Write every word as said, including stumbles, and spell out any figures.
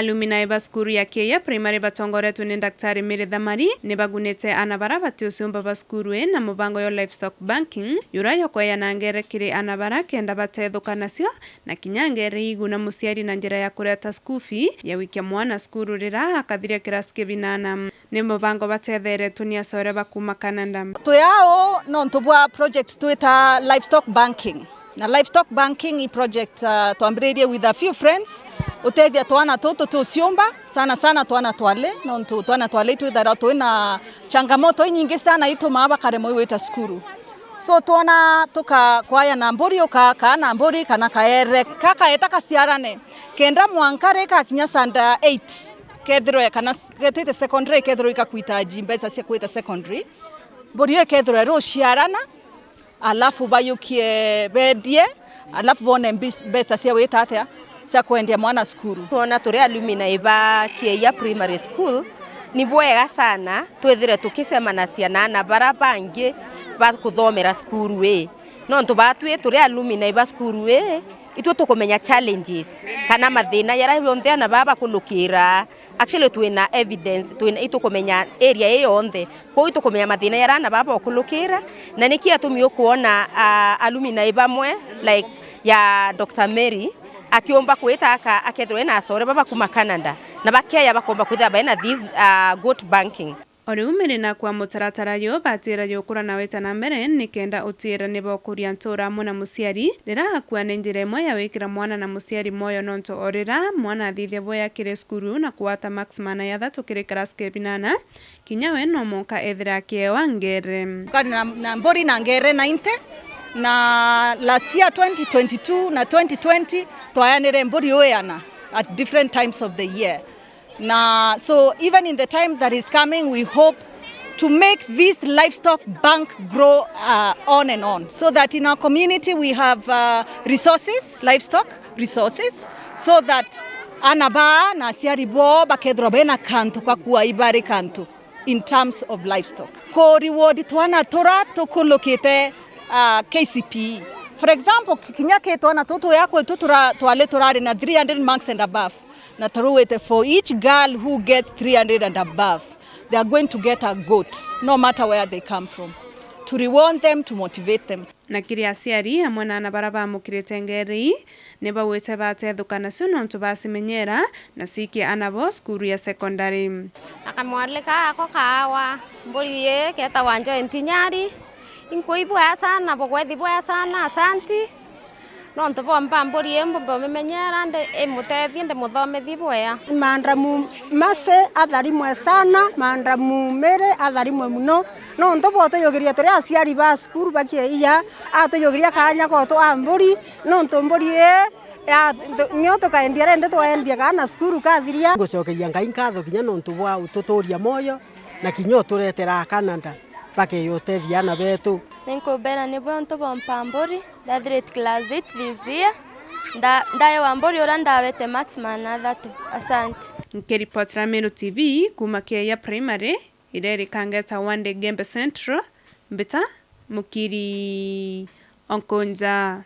Alumni ba cukuru ya Kieia Primary batongoretwe ni Daktari Mary Thamari ni bagunite ana bara bati uciumba ba cukuru ii na mubango yo livestock banking, yura yokweana ngere kiri ana bara kenda batethuka nacio, na kinya ngere iguna muciari na njira ya kureta school fee ya gwikia mwana cukuru rira akathiria kirasi kia binana. Ni mubango batetheretwe ni acore ba kuuma Canada. Twi au nontu bwa project twita livestock banking. Na livestock banking i project, uh, twambiririe with a few friends, utethia twana tutu tuciumba, sana sana twana twali, nontu twana twali twithagirwa twina changamoto inyingi sana itumaa bakaremwa i gwita cukuru. So twona tukakwaya na mburi, ukakaa na mburi kana kaere, kakaeta kaciarane, kenda mwanka ri kakinya standard eight, kethirwe kana s-, getite secondary, kethirwe ikakuitaji mbeca cia kwita secondary, mburi iyo ikethirwa iruciarana, alafu bayukie bendie, alafu bone mbi-, mbeca cia gwita atia, cia kwendia mwana cukuru. Twona turi alumni ba Kieia Primary School, ni bwega sana twithire tukicemanacia na ana bara bangi ba kuthomera cukuru ii. Nontu batwi turi alumni ba cukuru ii, itwi tukumenya challenges kana mathina jaria jonthe ana baa bakulukira. Actually, twina evidence, twina, itukumenya area ii yonthe. Kwou itukumenya mathina jaria ana baa bokulukira, na niki atumi ukwona, ah, alumni bamwe, like ya Doctor Mary, akiumba kwita aka-, akethirwa ena acore baba kuma Canada, na bakeya bakomba kwithira baina this, ah, goat banking. O riu Mary na kwa mutaratara juu batira jukura na wita na mbere, nikenda utira ni bokuria ntura amwe na muciari, rira akua ni njira imwe ya wikira mwana na muciari moyo, nontu o rira mwana athithia bwega kiri cukuru na kugwata marks maana ya thatu kiri karasi ke binana, kinya we no monka ethira akiewa ngere. Tukari na, na mburi na ngere ninety, na last year twenty twenty-two na twenty twenty twayanire mburi uiana at different times of the year. Na so even in the time that is coming, we hope to make this livestock bank grow, uh, on and on, so that in our community we have, uh, resources, livestock resources, so that ana baa na aciari boo bakethirwa bena kantu ka kuwa ibari kantu in terms of livestock. Ku reward twana tura tukulukite, uh, K C P E. For example, ki-, kinya ki twana tutu ya kwetu tura-, twali turari na three hundred marks and above. Na turugite, for each girl who gets three hundred and above, they are going to get a goat, no matter where they come from, to reward them, to motivate them. Na kiri aciari amwe na ana bara bamukirite ngeri ii, ni baugite batethuka nacio nontu bacimenyera na ciikia ana bo cukuru ya secondary. Akamwalika ako kaawa, mburi ii ketagwa Joy Ntinyari, inkuibwea sana, bugwethi bwea sana, asanti. Nontu bompa mburi ii mbumbe umimenyera, ndi-, imutethie, ndimuthomithie bwea. Maandamu Mercy atharimwe sana, Maandamu Mary atharimwe muno, nontu bwotuyugiria turi aciari ba cukuru ba Kieia, atuyugiria kaanya gotu a mburi, nontu mburi ii ya, ntu-, nio tukaendia rindi twaendia kaana cukuru kathiria. Ngucokeria Ngai nkatho kinya nontu bwa ututuria moyo na kinya uturetera Canada bakeyotethia ana betu. Ninkubera ni bwe untu bompa mburi. Ndathirite class eight this year. Nda-, ndaewa mburi uria ndawete marks maana athatu. Asante. Nkiripotera Meru T V kuuma Kieia Primary, iria irikangeta Wande Gembe Central, mbita Mukiri Onkonja.